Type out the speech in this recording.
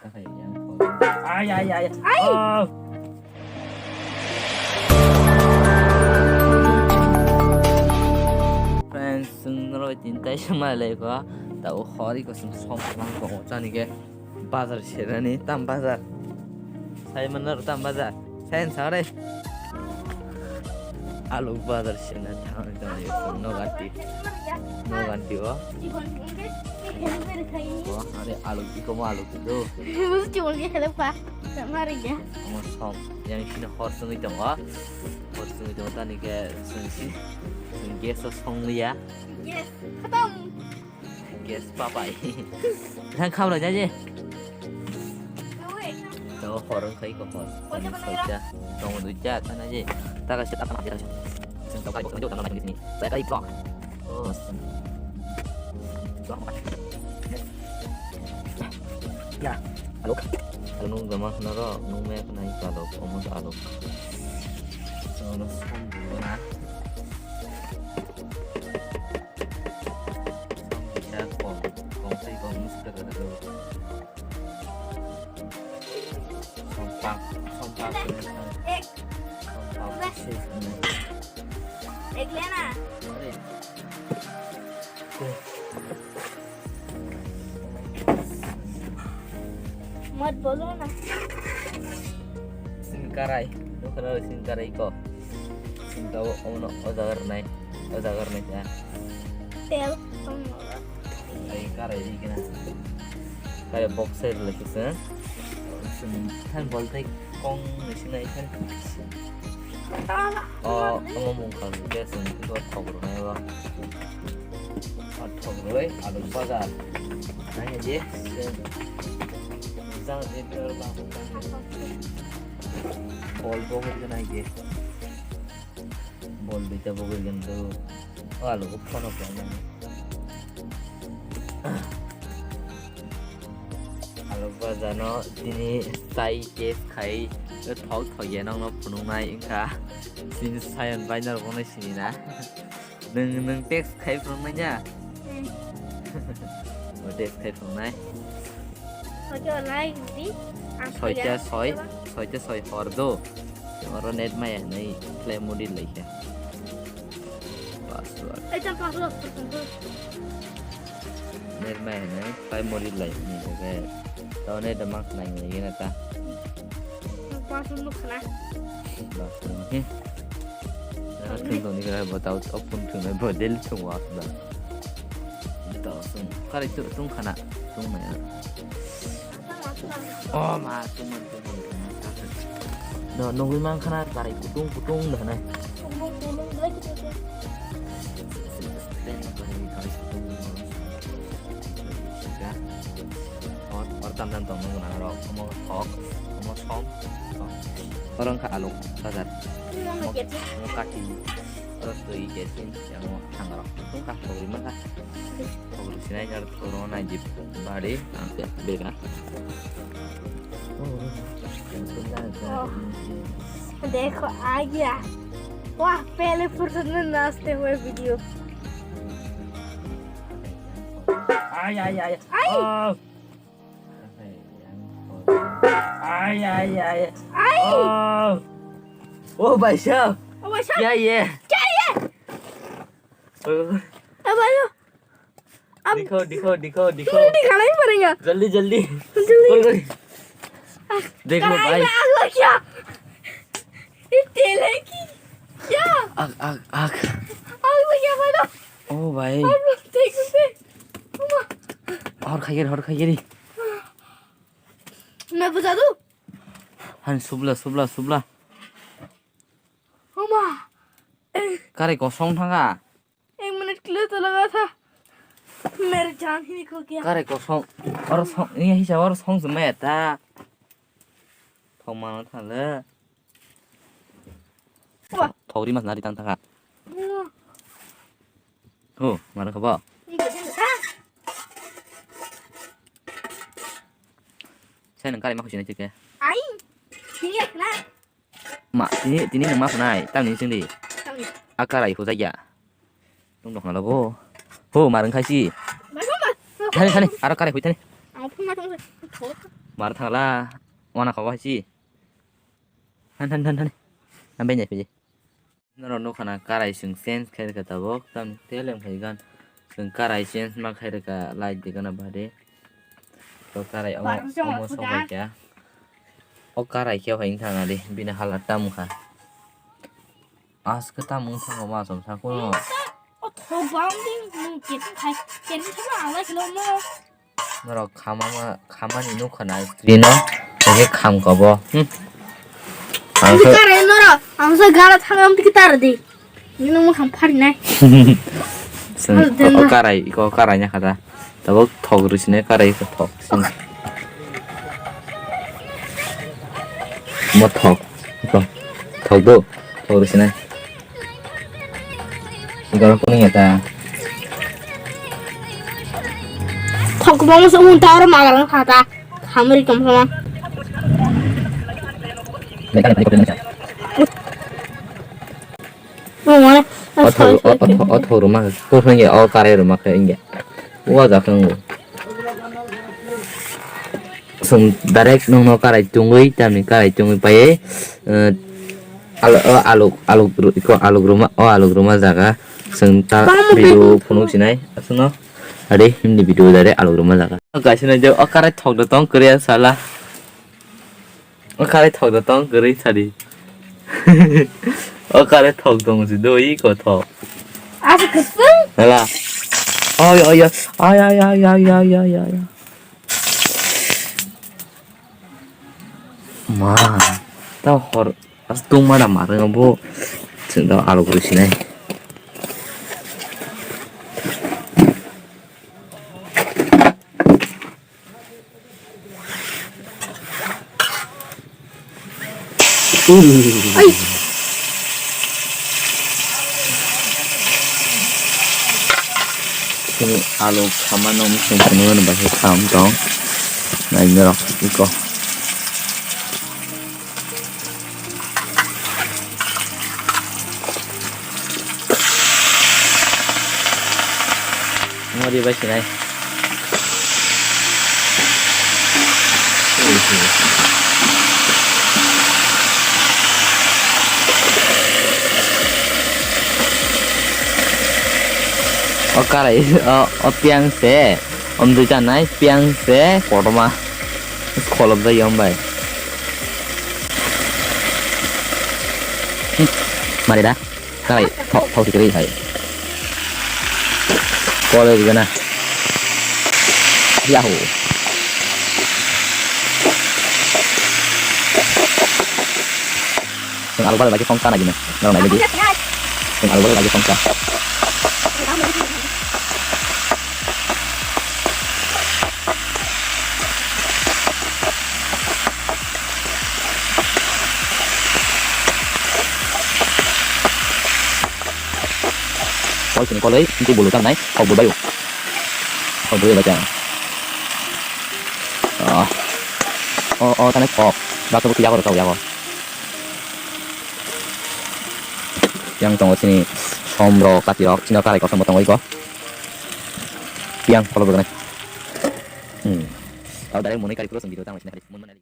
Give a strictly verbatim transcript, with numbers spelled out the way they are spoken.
Ay, ay, ay. Ay! Oh! Friends, chwng norok tin tai se malai ko. Ta o hori ko chwng som lang ko chani ke. Bazar serani tam bazar. Sai manna tam bazar. Sen sare. Alu bazar sena thang thang no ganti. No ganti o. O are alu ki komo alu ki do. Musu chibol ke khele pa. Mari ya. Omo som. Yang sini hor sungui tongo. Hor sungui tongo tani ke sungsi. Gas o song ya. Yes. Khatam. Gas papai. Thang khamra jaje. To horong khai ko hor. Ani soita. Tong duita tana je. Taka se taka ma jera. Sen to kai ko jo tana ni. Sai kai ko. Oh. Ya. Alo. Alo nung gama khna ro nung me khna i kalo omo alo. Sono som na. Bisa kong, kong sai kong muskil kata tu. Sompak, sompak, sompak, Ek lena. Mat bolo na. Singkarai, nukho singkarai ko. Singkao ono ojagar nai, ojagar nai ta. Tel. Ai karai di kena. Karai box side lagi sih. Kan bol tai kong sini kan. Oh, kamu mungkal dia sih itu thok rwnai ba. Thok roi alu bazar. Nanya je. Jang je ter ba. Bol bo ngai je. Bol duita bogwi gwndu. O alo bo phone khe nang. Alo bazano tini chai test khai thok thok ya nokno phunuknai wngkha. Chini sayan bainaro bo nai sini na. Nwng nwng test khai phunuknai ya. Hmm. O test khai phunuknai. Soita online di. Soita soi, soita soi hor do. Oro net maya nai khlai mudi lai khe. Password. Ai ta password. Net maya nai khlai mudi lai ni khe. To net mang nai ni na ta. Password nuk khna. Password. Hmm. Thung tong ni khe bo ta open thung nai bo del thung wa da. Ito sung. Kare tu tung khana. Tung maya. Oh, ma, tuman, tuman, tuman. No, nugui man khana karai kutung, kutung da nai. Or, or tam tam tong nung na ro. Omo thok, omo som. Orang kha aluk bazar. Omo kati. Oro twi kesin, yang thang ro. Tung kha, thok ri man kha. Pogri sinai jar thoro nai jip bari angke bega. Oh, देखो आ गया। वाह, पहले फुर्सत में नाचते हुए video. Ai, ai, ai. Ai. Oh. Ai, ai, ai. Ai. Oh. Oh, भाई साहब। Oh, भाई साहब। क्या ये? क्या ये? Oh. अब आयो। अब दिखाओ, दिखाओ, दिखाओ, दिखाओ। नहीं दिखाना ही पड़ेगा। जल्दी, जल्दी। जल्दी। कोई, कोई। आ, देख लो कढ़ाई भाई। में आग लग गया। ये तेल है कि क्या? आग, आग, आग। आग लग गया भाई। ओ भाई। आप लोग देख सकते हैं। अम्मा। और खाइए, और खाइए रे। मैं बुझा दूँ? हाँ, सुबला, सुबला, सुबला। अम्मा। Kare kosong thanga? एक मिनट के लिए तो लगा था। मेरी जान ही निकल गया। Kare kosong? Oro song, ini hisa oro song jemaya ta. Thok mano thale. Wah. Thok ri mas nari tang thanga. Wah. Ho, mano khabo. Ini kosong, ha? Saya nang kare ma khusi na chike. Ai. Ini ya, na. Ma, tini, tini nwng ma phnai, tamni sindi. Tamni. A karai hujakya. Nwng nok nalo bo. Ho, ma rwng khai si. Ma, ma, ma. Thani, thani, aro karai hui thani. Ang phone ma thang thang. Mar thangla, wana khawa si. Han, han, han, han. Ambe nyai piji. Norok nukha na karai chwng change khai rwkha tabuk. Tam telem khai gan. Chwng karai change ma khai rwkha light de gana bade. To karai omo, omo sobai kya. O karai khe hai thang ari bini hala tam kha. Aske tam wng thang ma som sa kuno. O thok bang ding, mung ketin khai, ketin khai ma alai kilo mo. Norok khamama, khamani nukha na screen o, hwnkhe kham kobo. Hmm. Ang Ang se khe kare norok, ang se gara thangam tiki tar di. Nino mo ham phari nai. Sen, Hal den o, o na. Karai, iko karai nya khada. Tabuk thok rwsine karai iko thok. Sen. Mo thok. Iko. Thok do. Thok rwsine. Igor kuning ya ta. Thok bang so mun ta oro magar kha ta. Khamri kam sama. Mekar ni kuning ya. Oh, mana? O thok, o, o thok, o thok ruma. Ko hwnge o karai ruma khe inge. Wa ja khe ngo. Chwng direct nokno karai tungwi, tamni karai tungwi paiwi, eh, alo, o aluk, aluk ru-, iko aluk ruma, o aluk ruma jaga. Chwng ta Tamo video bego. Phunuk sinai, aswkno. Ade, himni video dare aluk ruma jaga. Kaisa nai je, o karai thok do tong, kwrwi sala. O karai thok do tong, kwrwi sadi. O karai thok tong si do, iko thok. Asa kwswng. Hala. Ay, ay, ay. Ay, ay, ay, ay, ay, ay, ay, ay. Ma, ta hor, as tung ma da ma rang bo. Chwng da alo bwrwi sinai. Ai. Sini alu khamano msung sung no bahai kham tong. Nai norok iko. Mori bai sinai. O karai, o, o piang se, om dui chanai, piang se, kotorma, kholop jai om bai. Mari da. Kai, thok, thok tikri hai. Kole gana. Yahoo. Ang alu bal lagi kongka lagi na. Nang lagi. Ang alu bal lagi kongka. Kol sini koloi, itu bulu kan nai, kok bulu bayu. Kok bulu baca. Ah. Oh, oh, tanai kok. Baksa bukti jago, jago, jago. Yang tongo sini som rok, kati rok, sini karai kosong tongo iko. Yang kolo bulu nai. Hmm. Tau dari mulai kari terus video tang sini kari.